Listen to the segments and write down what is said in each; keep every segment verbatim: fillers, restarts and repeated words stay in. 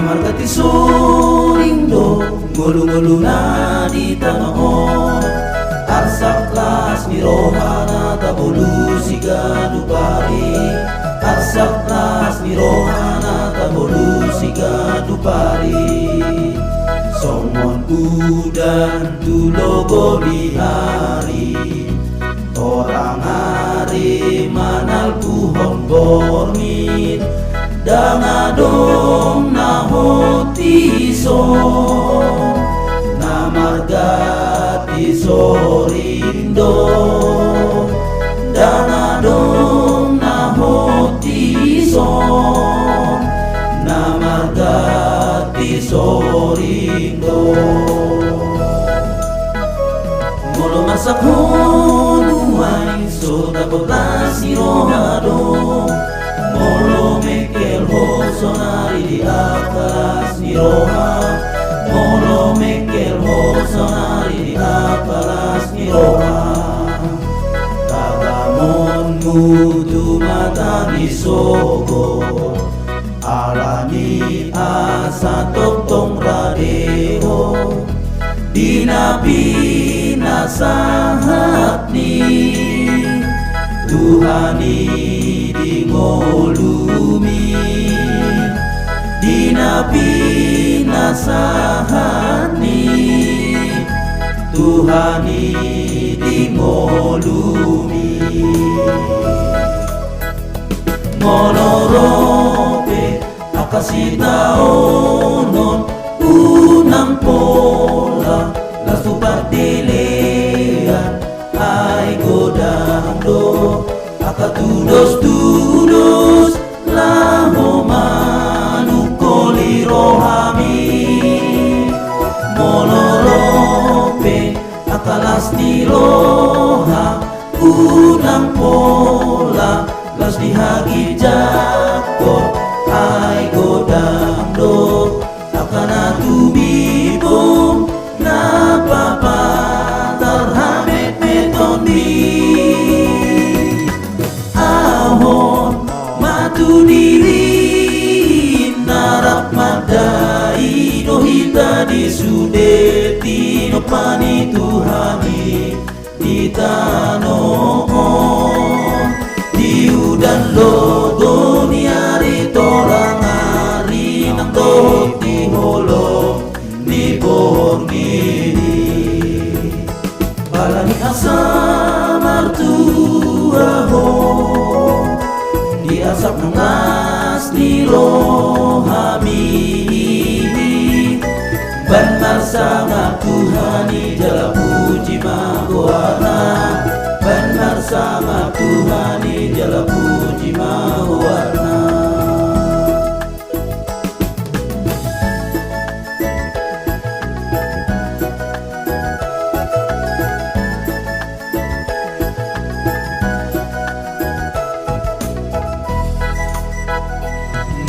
Marga Tisoring do ngolu-ngoluna di tano on. Arsak las ni rohana tapolu siganup ari. Arsak las ni rohana tapolu siganup ari. Songon udan tu logo ni ari. Torang ari manalpuhon borngin, ndang adong na hot dison, na marga Tisoring do. Ndang adong na hot dison, na marga Tisoring do. Molo marsak ho nuaeng so dapot las ni roha do. Molo mengkel ho saonari di angka las ni roha. Molo mengkel ho saonari di angka las ni roha. Tagamonmu tu mata ni sogot. Alani asa tongtong rade ho di na pinasahat ni Tuhan i di ngolumi, di na pinasahat ni Tuhan i di ngolumi. Molo ro pe angka sitaonon, unang pola las tu pardelean, ai godang do angka tudos-tudos laho manungkoli rohami. Molo ro pe angka las ni roha, unang pola las di haginjangkon, ai godang do angka na tumibo na papatar hametmetonmi. Ahon ma tu diri na rap mandai do hita di sude tinompa ni Tuhan i di tano on. Di udan logo ni ari, torang ari nang dohot di holong ni borngin i. Alani asa martua ho di arsak nang las ni rohami, ban marsangap Tuhan i jala puji ma goarna. Ban marsangap Tuhan i jala puji ma goarna.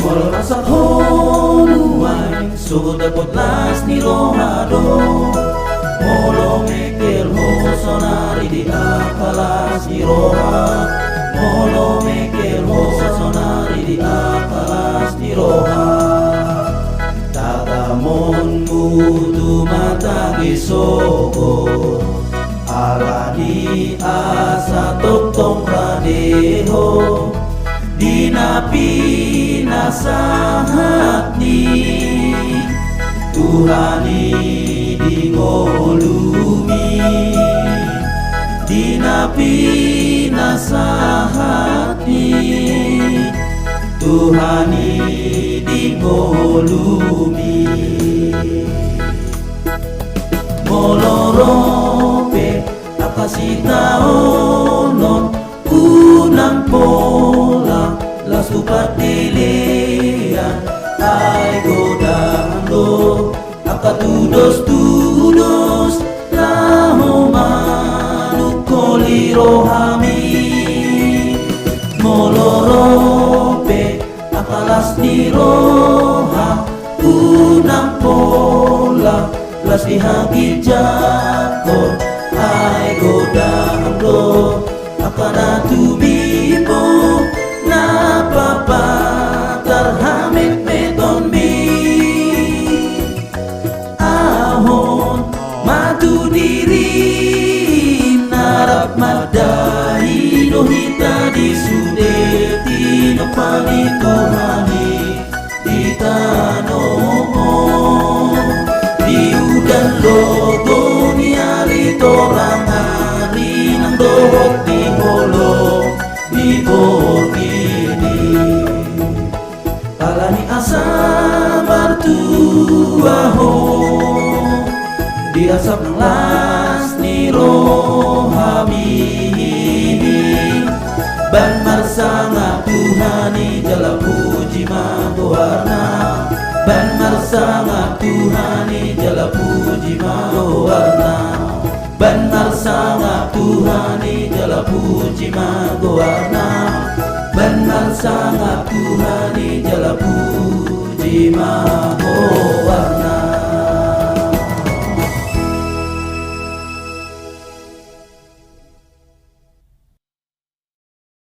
Molo marsak ho nuaeng so dapot las ni roha do. Molo mengkel ho saonari di angka las ni roha. Molo mengkel ho saonari di angka las ni roha. Tagamonmu tu mata ni sogot. Alani asa tongtong rade ho di na pinasahat ni Tuhan i di ngolumi, di na pinasahat ni Tuhan i di ngolumi. Molo ro pe angka sitaonon, unang pola las tu pardelean, ai godang do angka tudos-tudos laho manungkoli rohami. Molo ro pe angka las ni roha, unang pola las di haginjangkon, ai godang do angka na tumibo na papatar hametmetonmi. Tuhan i di tano on, di udan logo ni ari, torang ari nang dohot di holong ni borngin i. Ala ni asa martua ho di asap nang las ni rohami, ban marsangap Tuhan i jala puji ma goarna. Ban marsangap Tuhan i jala puji ma goarna. Ban marsangap Tuhan i jala puji ma goarna. Ban marsangap Tuhan i jala puji ma goarna.